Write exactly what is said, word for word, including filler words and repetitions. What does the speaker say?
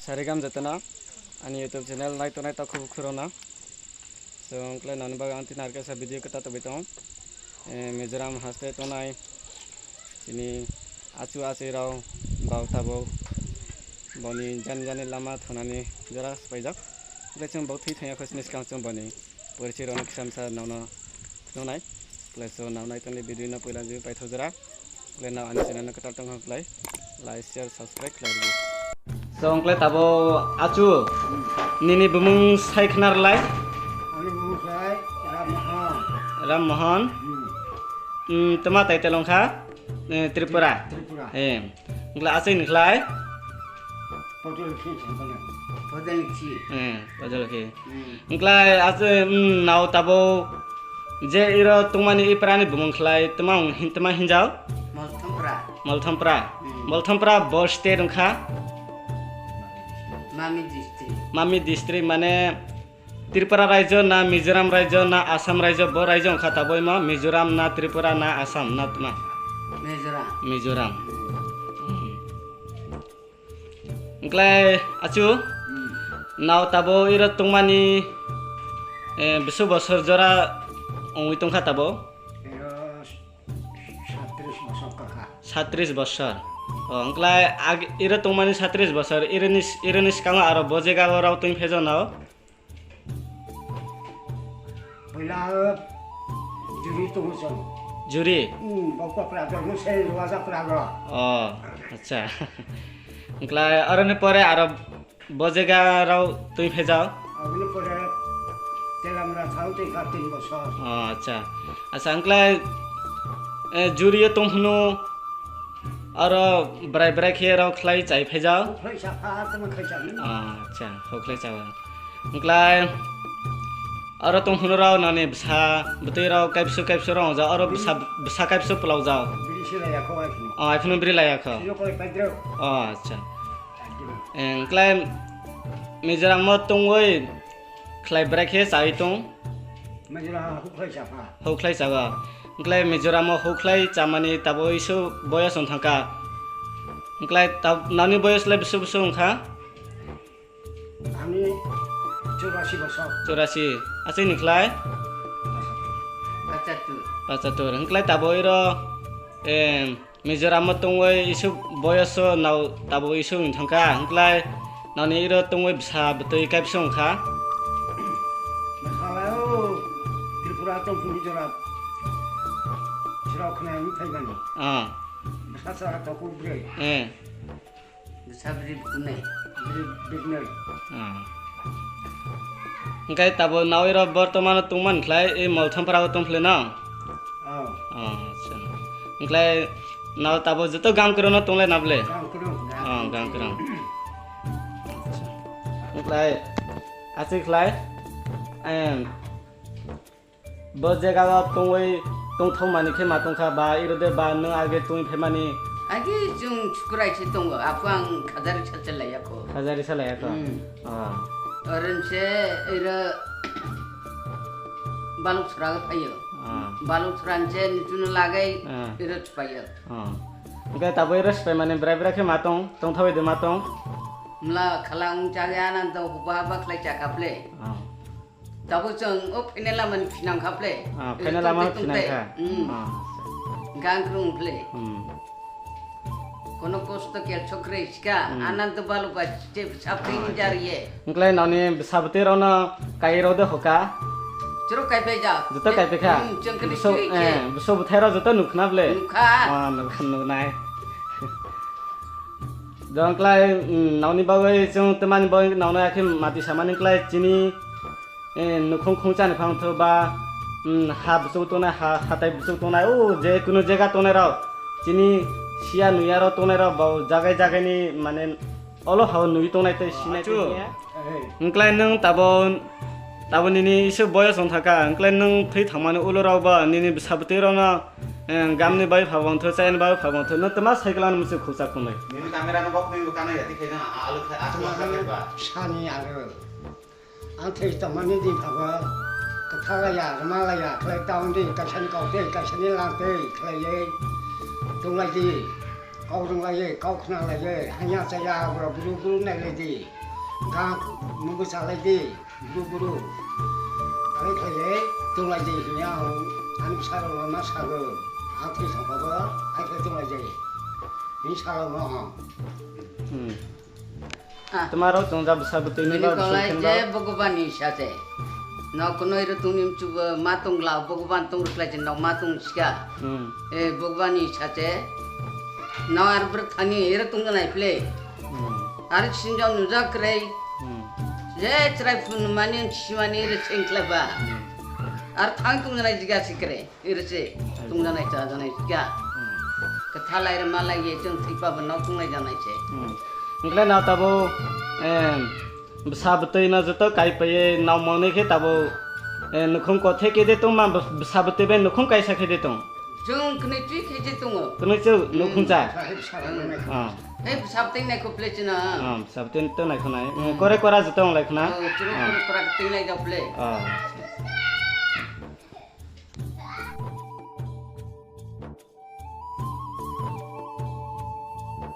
Sarigam jotona ani YouTube channel nai tongnai takhuk khurona. So, wngkle nani bagwi ang tini arkesa video kwtal tobwi tongo. Eh, Mizoram haste tongnai chini achu achai rao bau tabuk boni jani jani lama thangnani jora paijak. Wngkle chwng bau thwi thangya kho sini swkang chwng boni porichai rokno kisa misa nono phunuknai. Wngkle so nang nai tongni video no puila jagwi paithak jora. Wngkle nang ani channel no kwtal tongkha wngkle like, share, subscribe khlai rwdi. So wngkle tabo achu nini bumung sai khna rwlai. Ani bumung sai Ram Mohan. Ram Mohan. Hmm. Hmm, tama title wngkha, eh, Tripura. Tripura. Eh. Wngkle achai ni khlai? Podolkhi. Podolkhi. Eh, Podolkhi. Hmm. Wngkle achai, hmm, nao tabo je iro tongmani i prani bumung khlai tama hin-, tama hinjao? Molthompra. Molthompra. Hmm. Molthompra bo state wngkha? Mamit district. Mamit district mane Tripura raijo na Mizoram raijo na Assam raijo, bo raijo wngkha taboi ma Mizoram na Tripura na Assam na tma? Mizoram. Mizoram. Hmm. Wngkle achu, hmm, nao tabo iro tongmani, eh, bisu bosor jora wngwi tongkha tabo? Iro satris bosor kakha. Satris bosor. O, wngkle ag-, iro tongmani satris bosor, ironi, ironi swkango aro bo jega o rao tong phejo nao? Puila juri tongo chwng. Juri? Hmm, bo Koprajak no se Rwajak Prago. O, acha. Wngkle aroni pore aro bo jega rao twi phejao? Aboni pore Telamra thao twi kha tin bosor. O, acha. Acha, wngkle, eh, juri o tong phunu Aro bwrai bwrai khe rok khlai chai phaijak? Khlai cha pha, tamo khlai cha ni. Ah, acha, hok khlai cha. Wngklai aro tong hwnwi rok nani bwsa bwtwi rok kaibsu kaibsu rok wngjak, aro bwsa, bwsa kaibsu pwlokjak. Biri se laya kho ai phano. Oh, ai phano biri laya kho. Sino koi paidrok. Oh, acha. Paidrok. Eh, wngklai Mizoram o tongwi khlai bwrai khe chawi tong. Mizoram huk khlai cha pha. Huk khlai chago. Wngklai Mizoram o huk khlai chamani tabuk isu boyos wng thangkha. Wngklai tab-, nani boyos le bwswk bwswk wngkha? Ani churasi bosor. Churasi. Aswk ni khlai? Pachatur. Pachatur. Wngklai tabuk iro, em, Mizoram o tongwi isuk boyos o nao tabuk isuk wng thangkha, wngklai noni iro tongwi bwsa bwtwi kaibsu wngkha. Bwsala o Tripura tong phuru jora sirok khna wng phaimani. Ah. Bwsa sa tokuk bwrwi. Eh. Bwsa bwrwi bwknai. Bwrwi bwknai. Ah. Hwnkhe tabuk nawi rok bortomano tongmani khlai, e Molthampra o tongphilai no? Oh. Oh, acha. Hwnkhlai nao tabuk joto Gamkirong no tonglai na bwle? Gamkirong, oh, Gamkirong. Acha. Hwnkhlai, achai khlai, em, bo jega o tongwi tongthok mani khe ma tongkha ba, iro de ba nwng age tongwi phaimani? Agi chwng chukurai se tongo, aphuang khajari sacha laiya kho. Khajari sa laiya kho? Hmm. Oh. Oren se iro baluk sura phaio. Ah. Baluk sura se nichuni lagai, ah, iro chupaio. Ah. Hwnkhe tabuk iro swpaimani bwrai bwrai khe ma tong, tongthokwi de ma tong? Mla khalang chagwi ananto hupa haba khlai chakha phle. Ah. Tabuk chwng o phainai lamani phinang kha phle. Ah, phainai lamani phinang kha. Hmm. Ah. Gang krung phle. Hmm. Kono kosto kel chokre iska, hmm, ananto balu ba chip sapri, ah, injar ye. Wngklai noni bwsa bwtwi rokno kai rok de hoka? Chwrok kai pai ja. Joto kai pai kha? Hmm, chwng khe bwso, sui khe, eh, bwso bwthai rok joto nukna ble? Nukha. Ah, nukha, nuknai. Jong klai, mm, nokni bagwi chwng twmani bagwi nokno akhe mati samani klai chini, eh, nukhung khungchani phang thw ba, mm, ha bwswk tongnai, ha, hatai bwswk tongnai, o je kunu jega tongnai rok chini siya nuya rok tongnai rok bo jagai jagai ni mane olo hao nui tongnai tei sinai tongya. Wngklai nwng tabo, tabo nini isu boyos wng thaka, wngklai nwng thwi thangmani ulo rok bo nini bwsa bwtwi rokno Eh, gamni bai phabangtho, chaini bai phabangtho, no twma cycle ano muchung khukchak tongnai. Nini camera no bok nini kana yati khaina, a-, alu khai, alu khai ba. Sani aro. Ang thai tongmani di phaba, kwtha laya, rwma laya, khlai taon di, kaisani kok tei, kaisani lang tei, khlai ye, tonglai di. Kok rwng lai, kok khna lai, hanya chaya, bro, buru buru nai lai di. Ga mugu cha lai di, buru buru. Ari khlai le, tong lai di, hanya ang, ang sa rok ma sa go. Ang thwi thang ba, ai khlai tong lai di. Ni sa rok no ang. Hmm. Ah. Tuma rok tong ja bwsa bwtwi ni Bini ba bwswk kolai khen je ba. Bhagwan ni sa se. No kunoi rw tong ni mchu ma tong la, Bhagwan tong rw khlai je no ma tong sika. Hmm. E, Bhagwan ni sa se. No ar bwrw thani ero tong nai phle. Hmm. Ar sinjak nujak kre. Hmm. Je chrai phun mani simani re sing khlai ba. Hmm. Ar thang tong nai jiga sikre. Iri se tungjanai chajanai kya? Hmm. Kwthalai rw malai ye chwng thwipa bo nok tunglai janai se. Hmm. Hwnkhe na tabo, em, bwsa bwtwi no joto kai paiye nao manwi khe tabo, eh, nukhung kothe khe de tong ma bw-, bwsa bwtwi bai nukhung kaisa khe de tong. Chwng kwnwi twi khe je tongo. Kwnwi chwng nukhung cha. Hmm. Ah. Hei bwsa bwtwi nai kho phle chwng. Ah, bwsa bwtwi to nai kho nai. Hmm. Kore kora joto wng lai khna. Oh, chwng kore kora twi nai jao phle. Ah.